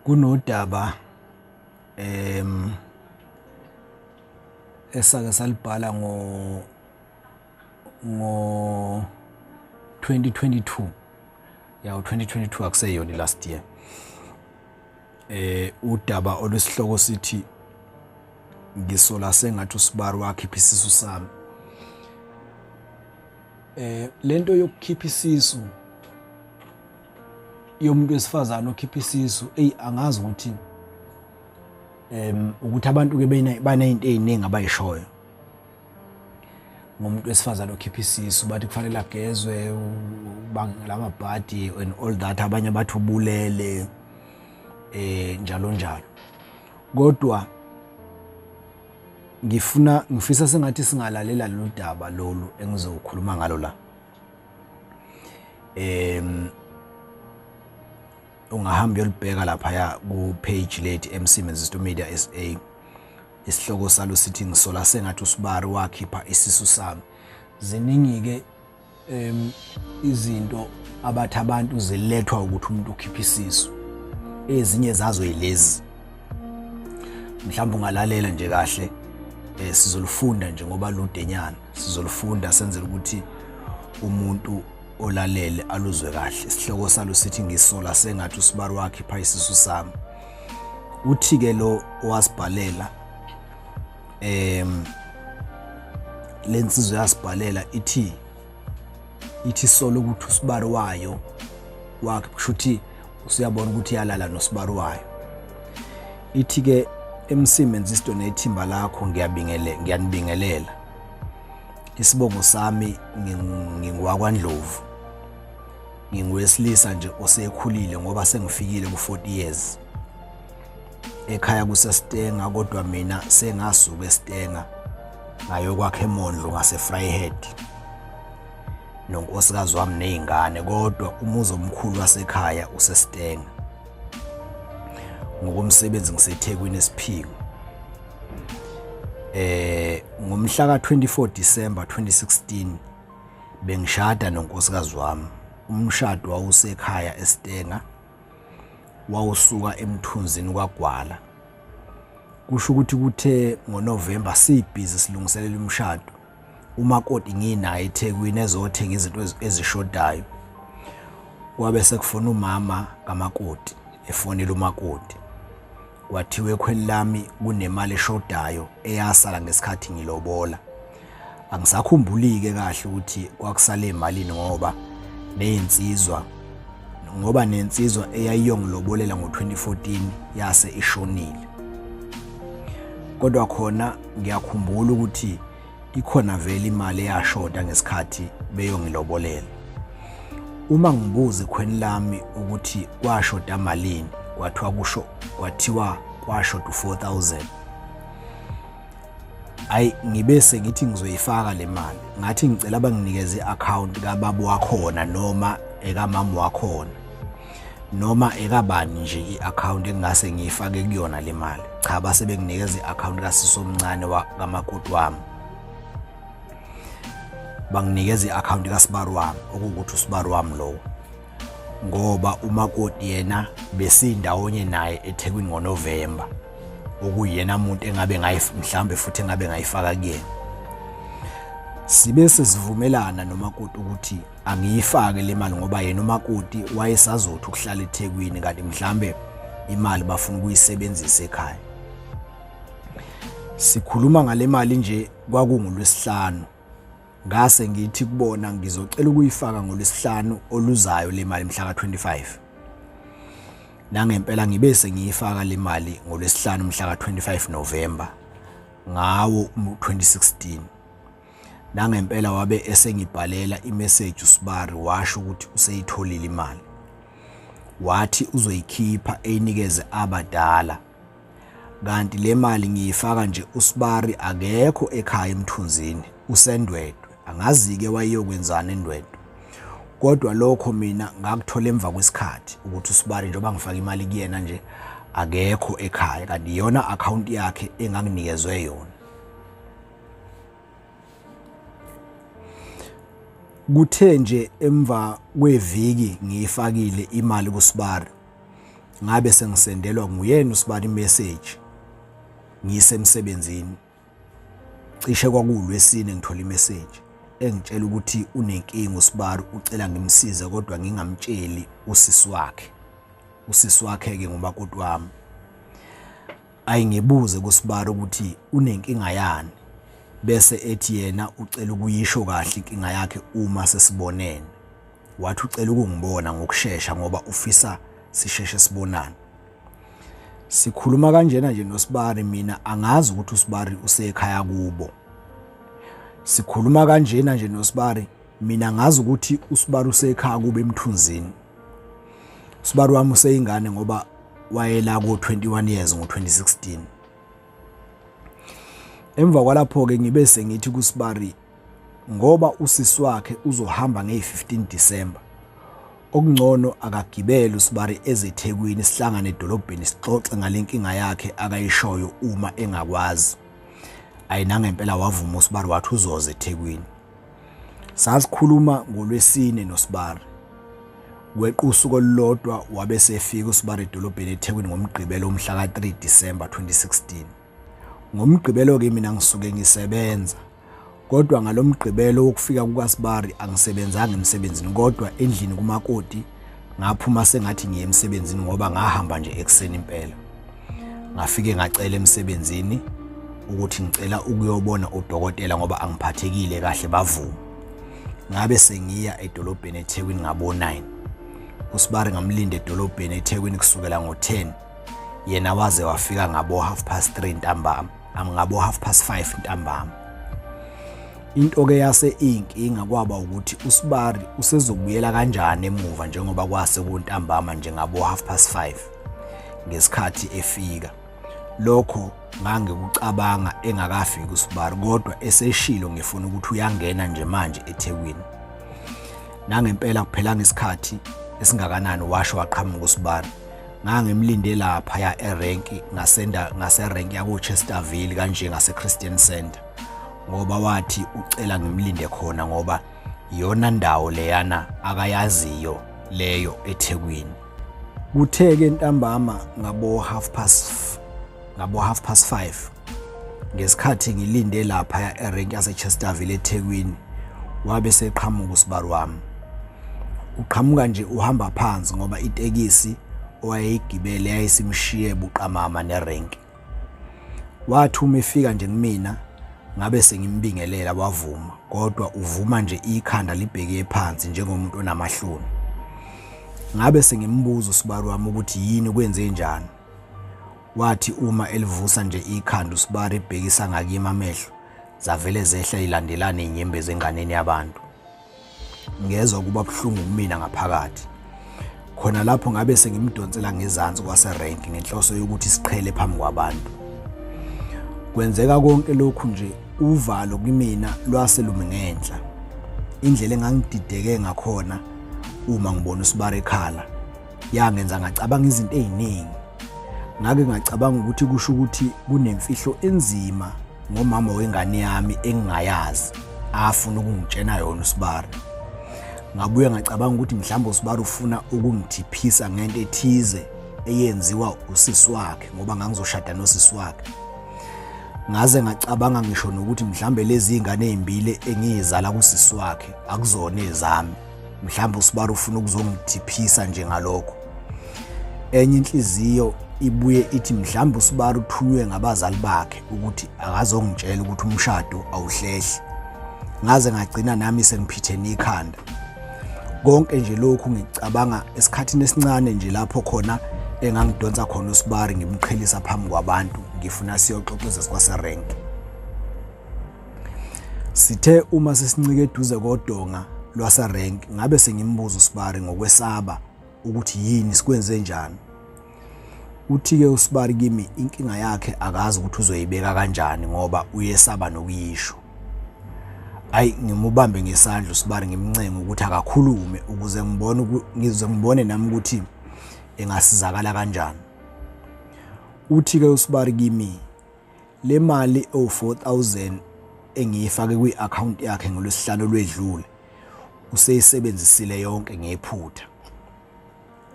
Kunodaba esake salibhala ngo 2022, ya, u-2022, akuseyona last year. Udaba olwesihloko sithi "Ngisola sengathi usibari wakhipha isisu sami". Lento yokukhipha isisu yomuntu wesifazane okhipha isisu, eyi, angazi ukuthi ukuthi abantu ke baneyinto eziningi abayishoyo ngomuntu wesifazane okhipha isisu. Bathi kufanele agezwe, lamabhadi and all that. Abanye bathi ubulele, njalo njalo. Kodwa ngifuna, ngifisa sengathi singalalela lolu daba lolu engizokhuluma ngalo la. Ungahamba uyolibheka laphaya ku page lethu, MC Menzisto Media SA. Isihloko salo sithi "Ngisola sengathi usibari wakhipha isisu sami". Ziningi ke izinto abathi abantu zilethwa ukuthi umuntu ukhipha isisu. Ezinye zazo yilezi, mhlawumbe ungalalela nje kahle. Sizolufunda nje ngoba ludenyana, sizolufunda senzela ukuthi umuntu olalele aluzwe kahle. Isihloko salo sithi "Ngisola sengathi usibari wakhipha isisu sami". Uthi ke lo owasibhalela, lensizwa yasibhalela, ithi solo ukuthi usibari wayo wakhe, kusho ukuthi usuyabona ukuthi iyalala nosibari wayo. Ithi ke, "MC Menzisto nethimba lakho, ngiyabingele, ngiyanibingelela. Isibongo sami ngingwakwaNdlovu. Ngingowesilisa nje osekhulile ngoba sengifikile ku-40 years. Ekhaya kuseStanger, kodwa mina sengasuka eStanger ngayokwakha eMondlo ngase-Vryheid nonkosikazi wami nezingane, kodwa umuzi omkhulu wasekhaya useStanger. Ngokomsebenzi ngiseThekwini eSiphingo. Ngomhla ka-24 December 2016 bengishada nonkosikazi wami. Umshado wawusekhaya eStanger, wawusuka emthunzini kwaGwala. Kusho ukuthi kuthe ngoNovember sibhizi silungiselela umshado, umakoti nginaye eThekwini ezothenga izinto ezishodayo, kwabe sekufona umama kamakoti, efonela umakoti, kwathiwa ekhweni lami kunemali eshodayo eyasala ngesikhathi ngilobola. Angisakhumbuli-ke kahle ukuthi kwakusale emalini, ngoba neyinsizwa, ngoba nensizwa eyayiyongilobolela ngo-2014 yase ishonile. Kodwa khona ngiyakhumbula ukuthi ikhona vele imali eyashoda ngesikhathi beyongilobolela. Uma ngibuza ekhweni lami ukuthi kwashoda malini, kwathiwa, kusho kwathiwa kwashoda u-4000. Ayi, ngibe sengithi ngizoyifaka le mali, ngathi ngicela banginikeze i-account kababa wakhona noma ekamama wakhona noma ekabani nje, i-account engingase ngiyifake kuyona le mali. Cha, base benginikeza i-account kasisi omncane kamakoti wami, banginikeza i-account kasibari wami, okuwukuthi usibari wami lowo, ngoba umakoti yena besindawonye naye eThekwini ngoNovember, okuyena umuntu engabe mhlambe futhi engabe ngayifaka kuyena. Sibe sesivumelana nomakoti ukuthi angiyifake le mali, ngoba yena umakoti wayesazothi ukuhlala eThekwini, kanti mhlambe imali bafuna ukuyisebenzisa ekhaya. Sikhuluma ngale mali nje kwakungulwesihlanu. Ngase ngithi kubona ngizocela ukuyifaka ngolwesihlanu oluzayo le mali, mhla ka-25. Nangempela ngibe sengiyifaka le mali ngolwesihlanu, mhla ka-25 November ngawo u-2016. Nangempela wabe esengibhalela imessage usibari, washo ukuthi useyitholile imali, wathi uzoyikhipha eyinikeze abadala. Kanti le mali ngiyifaka nje usibari akekho ekhaya eMthunzini, useNdwedwe. Angazi-ke wayeyokwenzani eNdwedwe, kodwa lokho mina ngakuthola emva kwesikhathi ukuthi usibari, njengoba ngifaka imali kuyena nje, akekho ekhaya, kanti iyona akhawunti yakhe enganginikezwe yona. Kuthe nje emva kweviki ngiyifakile imali kusibari, Ngabe sengisendelwa nguyena usibari message ngisemsebenzini. Cishe kwakuwulwesine ngithola imessage engitshela ukuthi unenkinga usibari ucela ngimsize kodwa ngingamtsheli usisi wakhe. Usisi wakhe-ke ngumakoti wami. Ayi ngibuze kusibari ukuthi unenkinga yani bese ethi yena ucela ukuyisho kahle inkinga yakhe uma sesibonene. Wathi ucela ukungibona ngokushesha ngoba ufisa sisheshe sibonane. Sikhuluma kanjena nje noSibari mina angazi ukuthi uSibari usekhaya kubo. Sikhuluma kanjena nje noSibari mina ngazi ukuthi uSibari usekhaya kubo emthunzini. Usibari wami useyingane ngoba wayela ko-21 years ngo-2016. Emva kwalapho-ke ngibe sengithi kuSibari ngoba usisi wakhe uzohamba ngeyi-15 December okungcono akagibele usibari ezeThekwini sihlangane edolobheni sixoxe ngale nkinga yakhe akayishoyo uma engakwazi. Ayi nangempela wavuma usibari wathi uzoza eThekwini. Sasikhuluma ngolwesine noSibari. Weqa usuku olulodwa wabe sefika uSibari edolobheni eThekwini ngoMgqibelo umhla ka-3 Disemba 2016. NgoMgqibelo-ke mina ngisuke ngisebenza kodwa ngalo Mgqibelo wokufika kukaSibari angisebenzanga emsebenzini kodwa endlini kumakoti ngaphuma sengathi ngiye emsebenzini ngoba ngahamba nje ekuseni impela. Ngafike ngacela emsebenzini ukuthi ngicela ukuyobona udokotela ngoba angiphathekile kahle bavuma. Ngabe sengiya edolobheni eThekwini ngabo-9. USibari ngamlinda edolobheni eThekwini kusukela ngo-10 yena waze wafika ngabo half past 3 ntambama ngabo half past 5 ntambama. Into ke yase iyinkinga kwaba ukuthi uSibari usezobuyela kanjani emuva njengoba kwase kuntambama nje ngabo half past 5 ngesikhathi efika. Lokho ngangikucabanga engakafiki uSibari kodwa eseshilo ngifuna ukuthi uyangena nje manje eThekwini. Nangempela kuphelanga isikhathi esingakanani washo waqhamuka uSibari. Ngangimlinde laphaya erenki ngasenda ngaserenki yakoChesterville kanje ngase-Christian Center ngoba wathi ucela ngimlinde khona ngoba iyona ndawo leyana akayaziyo leyo eThekwini. Kuthe-ke ntambama ngabo half past ngabo half past 5 ngesikhathi ngilinde lapha erenki yaseChesterville eThekwini wabe seqhamuka usibari wami. Uqhamuka nje uhamba phansi ngoba itekisi owayeyigibele yayisimshiye buqamama nerenki. Wathi uma efika nje kumina ngabe sengimbingelela wavuma kodwa uvuma nje ikhanda libheke phansi njengomuntu onamahloni. Ngabe sengimbuza usibari wami ukuthi yini kwenze njani. Wathi uma elivusa nje ikhanda usibari ebhekisa ngakimi amehlo zavele zehla ilandelana izinyembezi enganeni yabantu. Ngezwa kuba buhlungu kumina ngaphakathi. Khona lapho ngabe sengimdonsela ngezansi kwaserenki ngenhloso yokuthi siqhele phambi kwabantu. Kwenzeka konke lokhu nje uvalo kimina lwase lumi ngenhla. Indlela engangidideke ngakhona uma ngibona usibari ekhala yangenza ngacabanga izinto eziningi. Ngake ngacabanga ukuthi kusho ukuthi kunemfihlo enzima ngomama wengane yami engingayazi afuna ukungitshena yona usibari. Ngabuye ngacabanga ukuthi mhlawumbe usibari ufuna ukungithiphisa ngento ethize eyenziwa usisi wakhe ngoba ngangizoshada nosisi wakhe. Ngaze ngacabanga ngisho nokuthi mhlawumbe lezi zingane ezimbili engiyizala kusisi wakhe akuzona ezami. Mhlawumbe usibari ufuna ukuzongithiphisa nje ngalokho. Enye inhliziyo ibuye ithi mhlawumbe usibari uthunywe ngabazali bakhe ukuthi akazongitshela ukuthi umshado awuhlehli. Ngaze ngagcina nami sengiphithene ikhanda. Konke nje lokhu ngicabanga esikhathini esincane nje lapho khona engangidonsa khona usibari ngimqhelisa phambi kwabantu ngifuna siyoxoxa kwaserenki. Sithe uma sesincike eduze kodonga lwaserenki ngabe sengimbuza usibari ngokwesaba ukuthi yini sikwenze njani. Uthi-ke usibari kimi inkinga yakhe akazi ukuthi uzoyibeka kanjani ngoba uyesaba nokuyisho. Ayi ngimubambe ngesandla usibari ngimncenge ukuthi akakhulume ukuze ngibone ngize ngibone nami ukuthi engasizakala kanjani. Uthi-ke usibari kimi le mali ewu-4000 engiyifake kwi-akhawunti yakhe ngolwesihlanu olwedlule useyisebenzisile yonke ngephutha.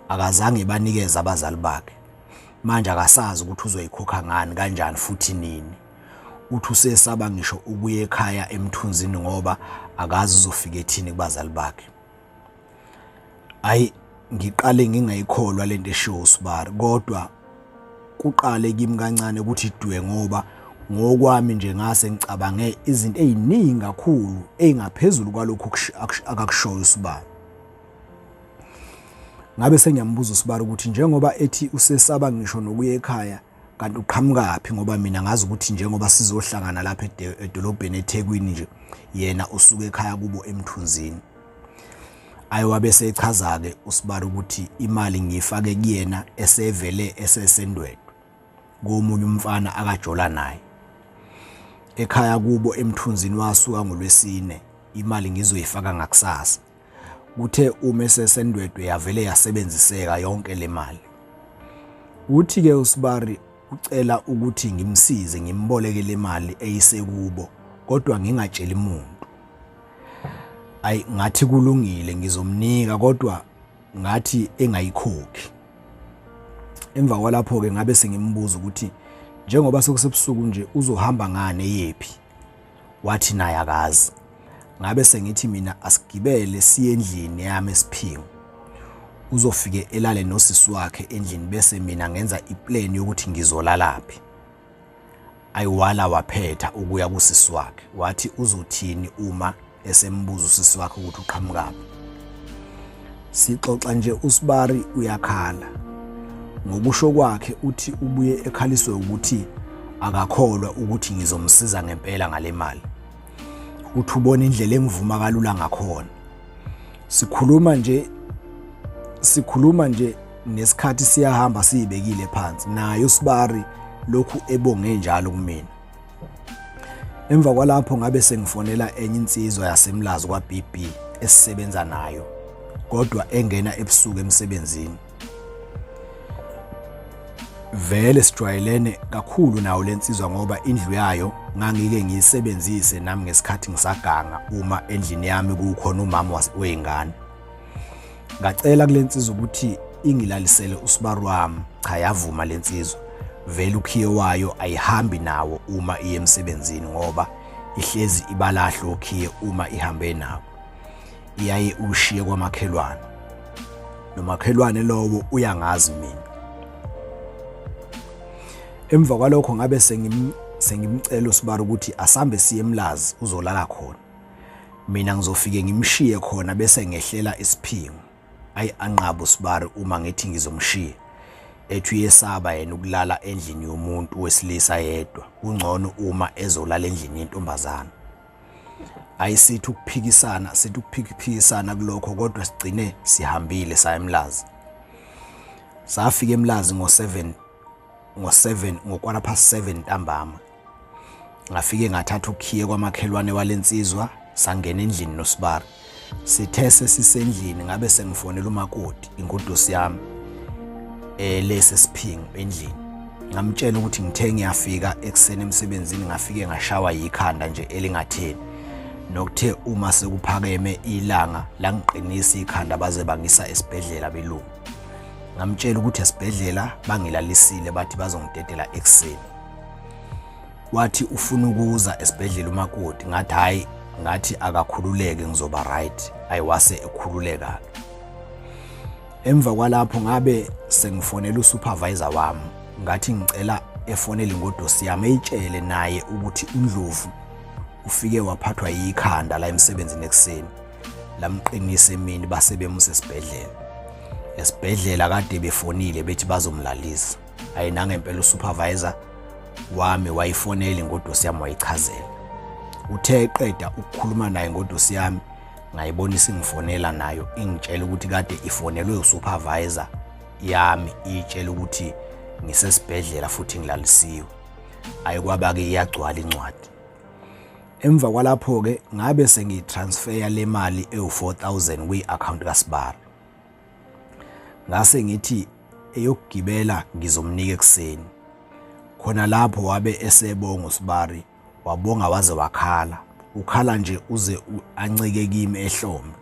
Akazange ebanikeze abazali bakhe. Manje akasazi ukuthi uzoyikhokha ngani kanjani futhi nini. Uthi usesaba ngisho ukuya ekhaya eMthunzini ngoba akazi uzofika ethini kubazali bakhe. Ayi ngiqale ngingayikholwa lento eshiwo uSibari kodwa kuqale kimi kancane ukuthi dwe ngoba ngokwami nje ngase ngicabange izinto eziningi kakhulu ezingaphezulu kwalokhu akakushoyo uSibari. Ngabe sengiyambuza uSibari ukuthi njengoba ethi usesaba ngisho nokuya ekhaya kanti uqhamukaphi ngoba mina ngazi ukuthi njengoba sizohlangana lapha edolobheni eThekwini nje yena usuke ekhaya kubo eMthunzini. Ayi wabe esechaza-ke uSibari ukuthi imali ngiyifake kuyena esevele esesendwedwe komunye umfana akajola naye. Ekhaya kubo eMthunzini wasuka ngoLwesine, imali ngizoyifaka ngakusasa. Kuthe uma esesendwedwe yavele yasebenziseka yonke le mali. Uthi-ke uSibari ucela ukuthi ngimsize ngimboleke le mali eyisekubo kodwa ngingatsheli muntu. Ayi ngathi kulungile ngizomnika kodwa ngathi engayikhokhi. Emva kwalapho-ke ngabe sengimbuza ukuthi njengoba sekusebusuku nje uzohamba ngani eyephi? Wathi naye akazi. Ngabe sengithi mina asigibele siye endlini yami esiphingo. Uzofike elale nosisi wakhe endlini bese mina ngenza iplan yokuthi ngizolalaphi. Ayiwala waphetha ukuya kusisi wakhe. Wathi uzothini uma esembuza usisi wakhe ukuthi uqhamukaphi. Sixoxa nje uSibari uyakhala. Ngokusho kwakhe uthi ubuye ekhaliswe ukuthi akakholwa ukuthi ngizomsiza ngempela ngale mali. Uthi ubona indlela engivuma kalula ngakhona. Sikhuluma nje sikhuluma nje nesikhathi siyahamba siyibekile phansi naye uSibari lokhu ebonge njalo kumina. Emva kwalapho ngabe sengifonela enye insizwa yaseMlazi kwa-BB esisebenza nayo kodwa engena ebusuku emsebenzini. Vele sijwayelene kakhulu nayo le nsizwa ngoba indlu yayo ngangike ngiyisebenzise nami ngesikhathi ngisaganga uma endlini yami kukhona umama wey'ngane. Ngacela kule nsizwa ukuthi ingilalisele usibaru wami, cha yavuma le nsizwa. Vele ukhiye wayo ayihambi nawo uma iye emsebenzini ngoba ihlezi ibalahla okhiye uma ihambe nabo. Iyaye ushiye kwamakhelwane. Nomakhelwane lowo uyangazi mina. Emva kwalokho ngabe sengimcela uSibari ukuthi asambe siye eMlazi uzolala khona. Mina ngizofike ngimshiye khona bese ngehlela isiphingo. Ayi anqabe uSibari uma ngithi ngizomshiya. Ethi uyesaba yena ukulala endlini yomuntu wesilisa yedwa, kungcono uma ezolala endlini yentombazane. Ayi sithi ukuphikisana, sithi ukuphikisana kulokho kodwa sigcine sihambile saya eMlazi. Safika eMlazi ngo-7 ngo-7 ngo-quarter past 7 ntambama. Ngafike ngathatha ukhiye kwamakhelwane walensizwa sangena endlini noSibari. Sithe sesisendlini ngabe sengifonela umakoti ingodusi yami lesi siphingo endlini. Ngamtshela ukuthi ngithe ngiyafika ekuseni emsebenzini ngafike ngashawa yikhanda nje elingatheni. Nokuthe uma sekuphakeme ilanga langiqinisa ikhanda baze bangisa esibhedlela belungu. Ngamtshela ukuthi esibhedlela bangilalisile bathi bazongidedela ekuseni. Wathi ufuna ukuza esibhedlela umakoti ngathi hayi ngathi akakhululeke ngizoba right ayiwase ekhululeka ke. Emva kwalapho ngabe sengifonela usupervisor wami ngathi ngicela efonele ingodosi yami eyitshele naye ukuthi uNdlovu ufike waphathwa yikhanda la emsebenzini ekuseni lamqinisa emini base bemusa esibhedlela. Esibhedlela kade befonile bethi bazomlalisa. Ayi nangempela usupervisor wami wayifonela ingodosi yami wayichazela. Uthe eqeda ukukhuluma naye ingodosi yami ngayibona isingifonela nayo ingitshela ukuthi kade ifonelwe usupervisor yami iyitshela ukuthi ngisesibhedlela futhi ngilalisiwe. Ayikwaba-ke iyagcwala incwadi. Emva kwalapho-ke ngabe sengiyitransferya le mali ewu-4000 kwi-akhawunti kaSibari. Ngase ngithi eyokugibela ngizomnika ekuseni. Khona lapho wabe esebonga uSibari, wabonga waze wakhala. Ukhala nje uze ancike kimi ehlombe.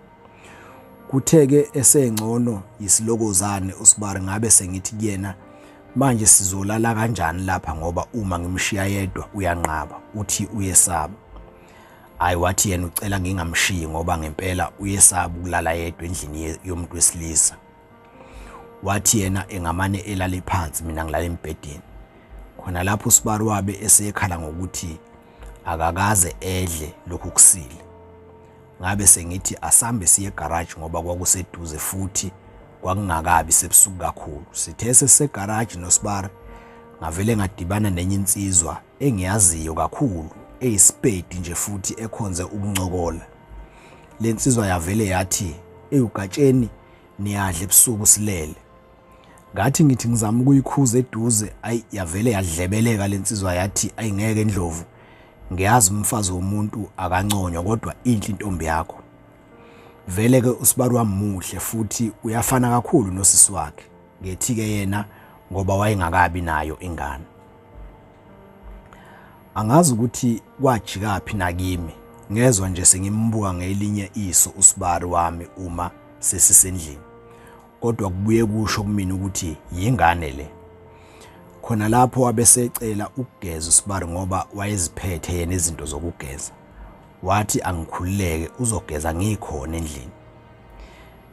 Kuthe-ke esengcono yisilokozane uSibari ngabe sengithi kuyena manje sizolala kanjani lapha ngoba uma ngimshiya yedwa uyanqaba uthi uyesaba. Hhayi wathi yena ucela ngingamshiyi ngoba ngempela uyesaba ukulala yedwa endlini yomuntu wesilisa. Wathi yena engamane elale phansi mina ngilala embhedeni. Khona lapho uSibari wabe esekhala ngokuthi akakaze edle lokhu kusile. Ngabe sengithi asambe siye egarage ngoba kwakuseduze futhi kwakungakabi sebusuku kakhulu. Sithe sesisegaraji noSibari ngavele ngadibana nenye insizwa engiyaziyo kakhulu eyisipedi nje futhi ekhonze ukuncokola. Le nsizwa yavele yathi, "Ewu Gatsheni niyadla ebusuku silele." Ngathi ngithi ngizama ukuyikhuza eduze, ayi yavele yadlebeleka le nsizwa yathi, "Ayi ngeke Ndlovu, ngiyazi umfazi womuntu akanconywa kodwa inhle intombi yakho." Vele ke usibari wami muhle futhi uyafana kakhulu nosisi wakhe. Ngethi-ke yena ngoba wayengakabi nayo ingane. Angazi ukuthi kwajikaphi nakimi, ngezwa nje sengimbuka ngelinye iso usibari wami uma sesisendlini. Kodwa kubuye kusho kumina ukuthi yingane le. Khona lapho wabesecela ukugeza usibari ngoba wayeziphethe yena izinto zokugeza. Wathi angikhululeke uzogeza ngikhona endlini.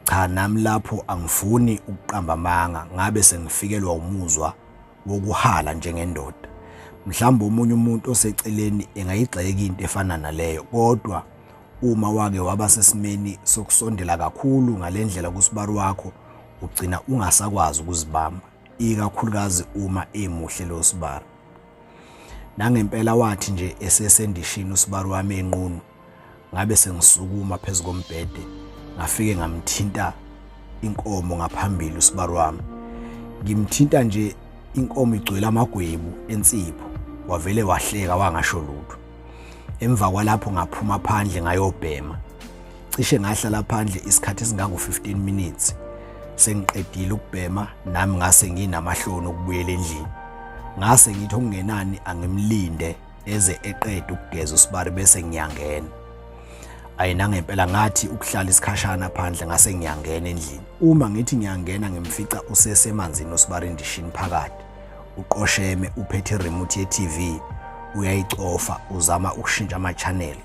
Cha nami lapho angifuni ukuqamba amanga ngabe sengifikelwa umuzwa wokuhala njengendoda. Mhlawumbe omunye umuntu oseceleni engayigxeka into efana naleyo kodwa uma wake waba sesimeni sokusondela kakhulu ngale ndlela kusibari wakho ugcina ungasakwazi ukuzibamba ikakhulukazi uma emuhle lo sibari. Nangempela wathi nje esesendishini usibari wami enqunu ngabe sengisukuma phezu kombhede ngafike ngamthinta inkomo ngaphambili usibari wami ngimthinta nje inkomo igcwele amagwebu ensipho wavele wahleka wangasho lutho emva kwalapho ngaphuma phandle ngayobhema cishe ngahlala phandle isikhathi esingango-15 minutes sengiqedile ukubhema nami ngase nginamahloni okubuyela endlini ngase ngithi okungenani angimlinde eze eqede ukugeza usibari bese ngiyangena ayi nangempela ngathi ukuhlala isikhashana phandle ngase ngiyangena endlini uma ngithi ngiyangena ngimfica usesemanzini usibari endishini phakathi uqosheme uphethe iremote ye-TV uyayicofa uzama ukushintsha ama-channel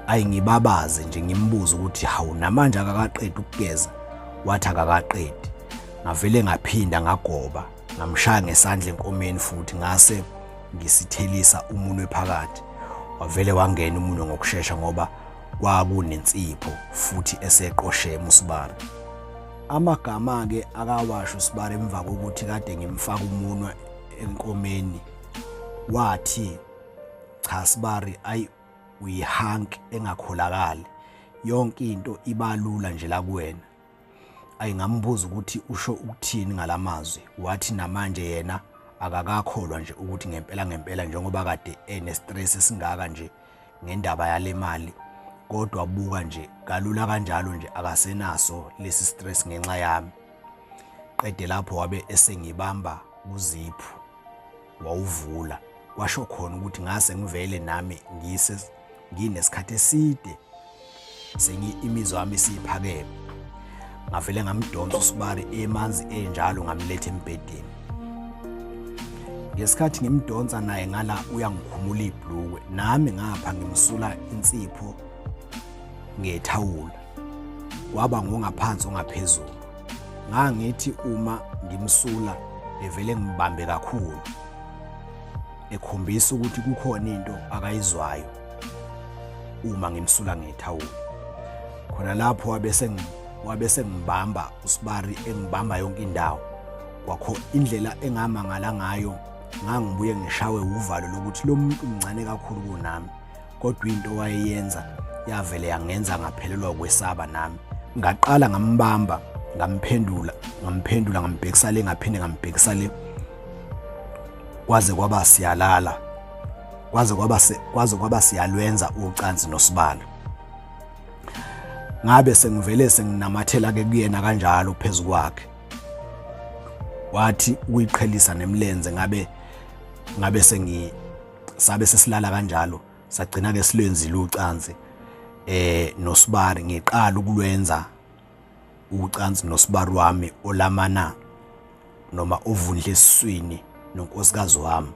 ayi ngibabaze nje ngimbuze ukuthi hawu namanje akakaqedi ukugeza wathi akakaqedi ngavele ngaphinda ngagoba ngamshaya ngesandla enkomeni futhi ngase ngisithelisa umunwe phakathi wavele wangena umunwe ngokushesha ngoba kwakunensipho futhi eseqosheme usibari amagama-ke akawasho usibari emva kokuthi kade ngimfaka umunwe enkomeni wathi cha sibari ayi uyihank engakholakali yonke into ibalula nje la kuwena Ayi ngambuza ukuthi usho ukuthini ngalamazwi wathi namanje yena akakakholwa nje ukuthi ngempela ngempela njengoba kade ene-stress esingaka nje ngendaba yale mali kodwa buka nje kalula kanjalo nje akasenaso lesi stress ngenxa yami. Qede lapho wabe esengibamba kuziphu wawuvula kwasho khona ukuthi ngase ngivele nami ngise nginesikhathi eside sengi imizwa yami isiphakeme ngavele ngamdonsa usibari emanzi enjalo ngamletha embhedeni ngesikhathi ngimdonsa naye ngala uyangikhumula ibhlukwe nami ngapha ngimsula insipho ngethawula kwaba ngongaphansi ongaphezulu ngangithi uma ngimsula evele ngibambe kakhulu ekhombisa ukuthi kukhona into akayizwayo uma ngimsula ngethawula khona lapho wabe wabe sengibamba usibari engibamba yonke indawo kwakho indlela engamangala ngayo ngangibuye ngishawe uvalo lokuthi lo muntu mncane kakhulu kunami kodwa into wayeyenza yavele yangenza ngaphelelwa ukwesaba nami ngaqala ngambamba ngamphendula ngamphendula ngambhekisa le ngaphinde ngambhekisa le kwaze kwaba siyalala kwaze kwaba kwaze kwaba siyalwenza ucansi nosibalo ngabe sengivele senginamathela ke kuyena kanjalo phezu kwakhe wathi ukuyiqhelisa nemlenze ngabe ngabe sengi sabe sesilala kanjalo sagcina ke silwenzile ucansi eh nosibari ngiqala ukulwenza. ucansi nosibari wami olamana noma ovundle esiswini nonkosikazi wami.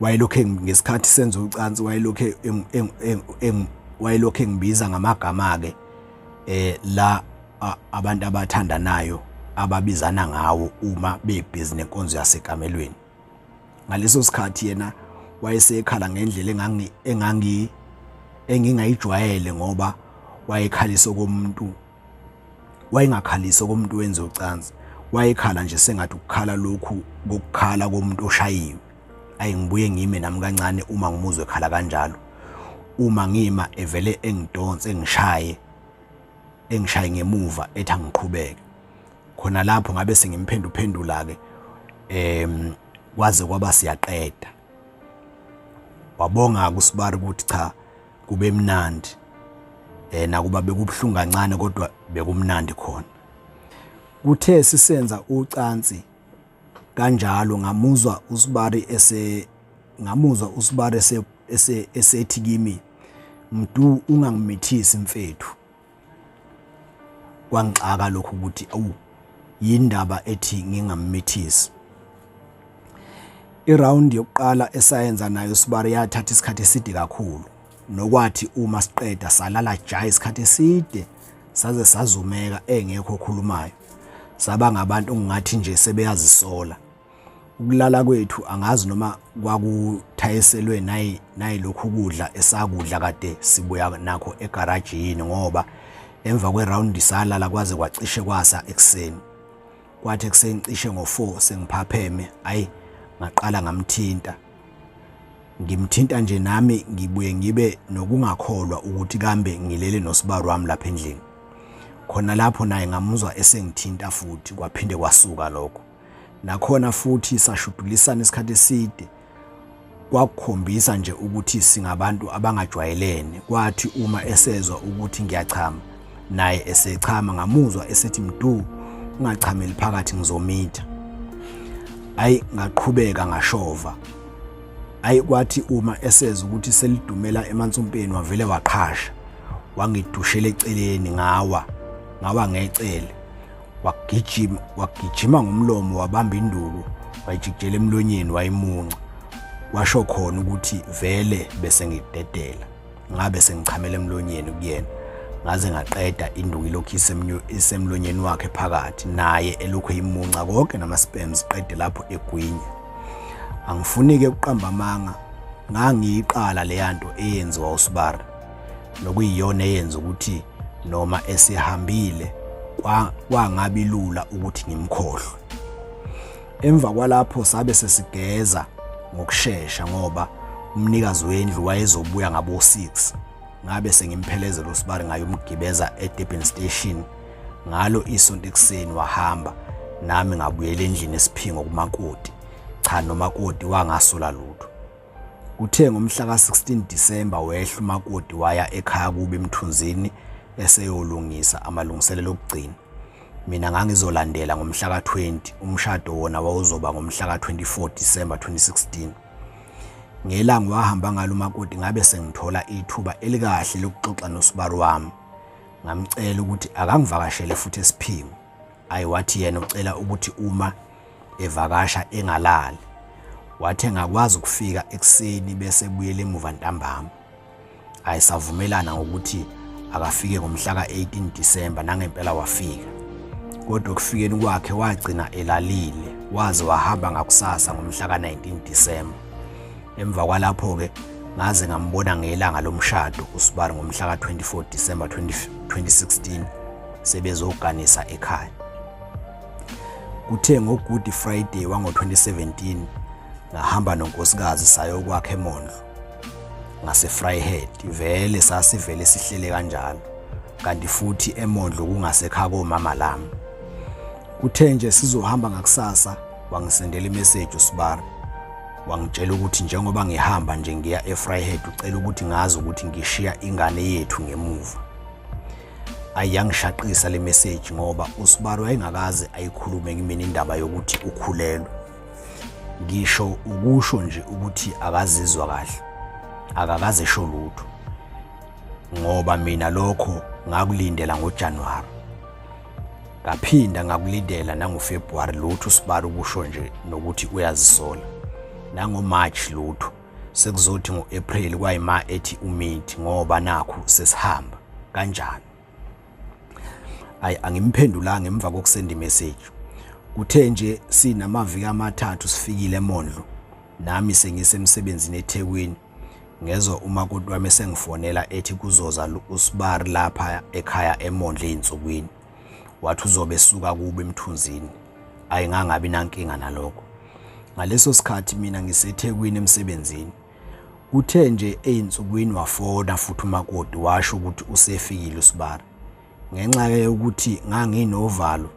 Wayelokhu ngesikhathi senza ucansi wayelokhu engibiza ngamagama-ke la abantu abathandanayo ababizana ngawo uma bebhizi nenkonzo yasekamelweni. Ngaleso sikhathi yena wayesekhala ngendlela engingayijwayele ngoba wayekhalisa okomuntu, wayengakhalisi okomuntu wenza ucansi, wayekhala nje sengathi ukukhala lokhu kokukhala komuntu oshayiwe. Ayi ngibuye ngime nami kancane uma ngimuzwe ekhala kanjalo. Uma ngima evele engidonse engishaye, engishaye ngemuva ethi angiqhubeke. Khona lapho ngabe sengimphenduphendula-ke kwaze kwaba siyaqeda. Wabonga-ke uSibari ukuthi cha kube mnandi, nakuba bekubuhlungu kancane kodwa bekumnandi khona. Kuthe sisenza ucansi kanjalo ngamuzwa uSibari esethi kimi, Mdu ungangimithisi mfethu. Kwangixaka lokhu ukuthi awu yindaba ethi ngingammithisi. Iround yokuqala esayenza nayo uSibari yathatha isikhathi eside kakhulu, nokwathi uma siqeda salala ja isikhathi eside saze sazumeka engekho okhulumayo. Saba ngabantu ongathi nje sebeyazisola. Ukulala kwethu angazi noma kwakuthayiselwe nayilokhu kudla esakudla kade sibuya nakho egaraji yini, ngoba emva kweround salala kwaze kwacishe kwasa ekuseni. Kwathi ekuseni cishe ngo-4 sengiphapheme, ayi ngaqala ngamthinta. Ngimthinta nje nami ngibuye ngibe nokungakholwa ukuthi kambe ngilele nosibari wami lapha endlini. Khona lapho naye ngamuzwa esengithinta futhi kwaphinde kwasuka lokho. Nakhona futhi sashudulisana isikhathi eside, kwakukhombisa nje ukuthi singabantu abangajwayelene. Kwathi uma esezwa ukuthi ngiyachama naye esechama, ngamuzwa esethi Mdu ungachameli phakathi ngizomitha. Ayi ngaqhubeka ngashova. Ayi kwathi uma esezwa ukuthi selidumela emansumpeni wavele waqhasha, wangidushela eceleni ngawa, ngawa ngecele. Wagijima ngomlomo wabamba induku wayijikijela emlonyeni wayimunca. Washo khona ukuthi vele bese ngidedela, ngabe sengichamela emlonyeni kuyena. Ngaze ngaqeda induku ilokhu isemlonyeni wakhe phakathi, naye elokhu eyimunca konke nama-sperms qede lapho egwinya. Angifuni-ke ukuqamba amanga, ngangiyiqala leya nto eyenziwa uSibari, nokuyiyona eyenza ukuthi noma esehambile kwangabi lula ukuthi ngimkhohlwe. Emva kwalapho sabe sesigeza ngokushesha ngoba umnikazi wendlu wayezobuya ngabo-6. Ngabe sengimphelezela uSibari ngayomgibeza eDurban Station ngalo isonto ekuseni, wahamba nami ngabuyela endlini esiphingo kumakoti. Cha nomakoti wangasola lutho. Kuthe ngomhla ka-16 Disemba wehla umakoti waya ekhaya kubo eMthunzini eseyolungisa amalungiselelo okugcina. Mina ngangizolandela ngomhla ka-20, umshado wona wawuzoba ngomhla ka-24 Disemba 2016. Ngelanga wahamba ngalo umakoti ngabe sengithola ithuba elikahle lokuxoxa nosibari wami. Ngamcela ukuthi akangivakashele futhi esiphingo. Ayi wathi yena ucela ukuthi uma evakasha engalali. Wathi engakwazi ukufika ekuseni bese ebuyela emuva ntambama. Ayi savumelana ngokuthi akafike ngomhla ka-18 Disemba, nangempela wafika. Kodwa ekufikeni kwakhe wagcina elalile, waze wahamba ngakusasa ngomhla ka-19 Disemba. Emva kwalapho-ke ngaze ngambona ngelanga lomshado uSibari ngomhla ka-24 Disemba 2016 sebezoganisa ekhaya. Kuthe ngo-Good Friday wango-2017 ngahamba nonkosikazi sayokwakha eMondlo ngaseVryheid. Vele sasivele sihlele kanjalo, kanti futhi eMondlo kungasekhaya komama lami. Kuthe nje sizohamba ngakusasa wangisendela imeseji uSibari, wangitshela ukuthi njengoba ngihamba nje ngiya eVryheid ucela ukuthi ngazi ukuthi ngishiya ingane yethu ngemuva. Ayi yangishaqisa le message ngoba uSibari wayengakaze ayikhulume kimina indaba yokuthi ukhulelwe. Ngisho ukusho nje ukuthi akazizwa kahle, akakaze esho lutho, ngoba mina lokho ngakulindela ngoJanuwari. Ngaphinda ngakulindela nangoFebruary lutho usibari ukusho nje nokuthi uyazisola. NangoMarch lutho. Sekuzothi ngo-April kwayima ethi umithi ngoba nakhu sesihamba. Kanjani? Ayi angimphendulanga emva kokusenda imessage. Kuthe nje sinamaviki amathathu sifikile eMondlo nami sengisemsebenzini eThekwini ngezwa umakoti wami esengifonela ethi kuzoza usibari lapha ekhaya eMondlo ezinsukwini. Wathi uzobe esuka kubo emthunzini. Ayi ngangabi nankinga nalokho. Ngaleso sikhathi mina ngiseThekwini emsebenzini. Kuthe nje ezinsukwini wafona futhi umakoti washo ukuthi usefikile usibari. Ngenxa yokuthi nganginovalo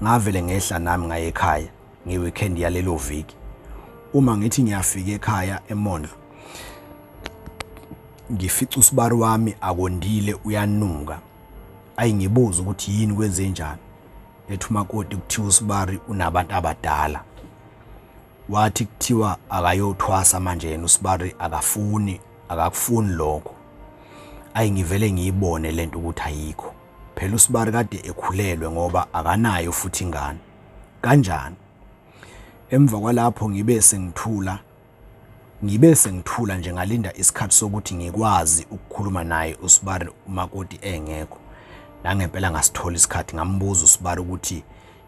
ngavele ngehla nami ngaye ekhaya nge-weekend yalelo viki. Uma ngithi ngiyafika ekhaya eMondlo ngifica usibari wami akondile uyanuka. Ayi ngibuza ukuthi yini kwenzenjani. Ethi umakoti kuthiwa usibari unabantu abadala. Wathi kuthiwa akayothwasa manje yena usibari akafuni akakufuni lokho. Ayi ngivele ngiyibone lento ukuthi ayikho. Phela usibari kade ekhulelwe ngoba akanayo futhi ingane. Kanjani? Emva kwalapho ngibe sengithula ngibe sengithula nje ngalinda isikhathi sokuthi ngikwazi ukukhuluma naye usibari umakoti engekho. Nangempela ngasithola isikhathi ngambuza usibari ukuthi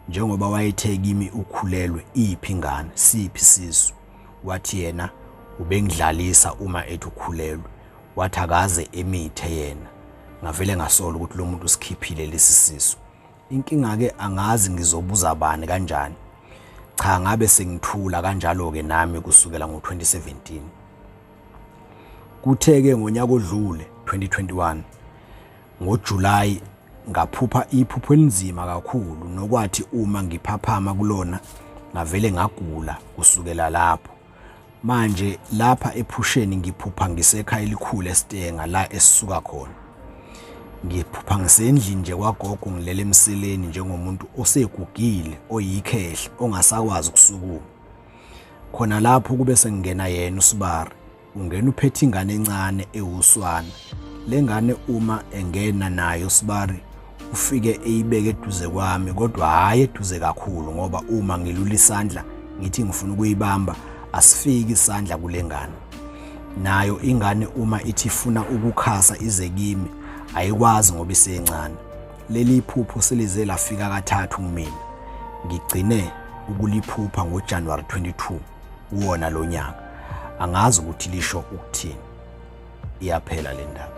njengoba wayethe kimi ukhulelwe iphi ingane siphi isisu wathi yena ubengidlalisa uma ethi ukhulelwe wathi akaze emithe yena ngavele ngasola ukuthi lo muntu usikhiphile lesi sisu inkinga-ke angazi ngizobuza bani kanjani cha ngabe sengithula kanjalo-ke nami kusukela ngo-2017 kuthe-ke ngonyaka odlule 2021 ngoJulayi ngaphupha iphupho elinzima kakhulu nokwathi uma ngiphaphama kulona ngavele ngagula kusukela lapho. Manje lapha ephusheni ngiphupha ngisekhaya elikhulu eStenga la esisuka khona. Ngiphupha ngisendlini nje kwagogo ngilele emseleni njengomuntu osegugile oyikhehla ongasakwazi ukusukuma. Khona lapho kube sengingena yena uSibari. Ungena uphethe ingane encane ewuswana. Le ngane uma engena nayo sibari ufike eyibeke eduze kwami kodwa hhayi eduze kakhulu ngoba uma ngilula isandla ngithi ngifuna ukuyibamba asifiki isandla kule ngane. Nayo ingane uma ithi ifuna ukukhasa ize kimi ayikwazi ngoba isencane. Leli phupho selize lafika kathathu kumina. Ngigcine ukuliphupha ngoJanuwari 22. Kuwona lo nyaka. Angazi ukuthi lisho ukuthini. Iyaphela le ndaba.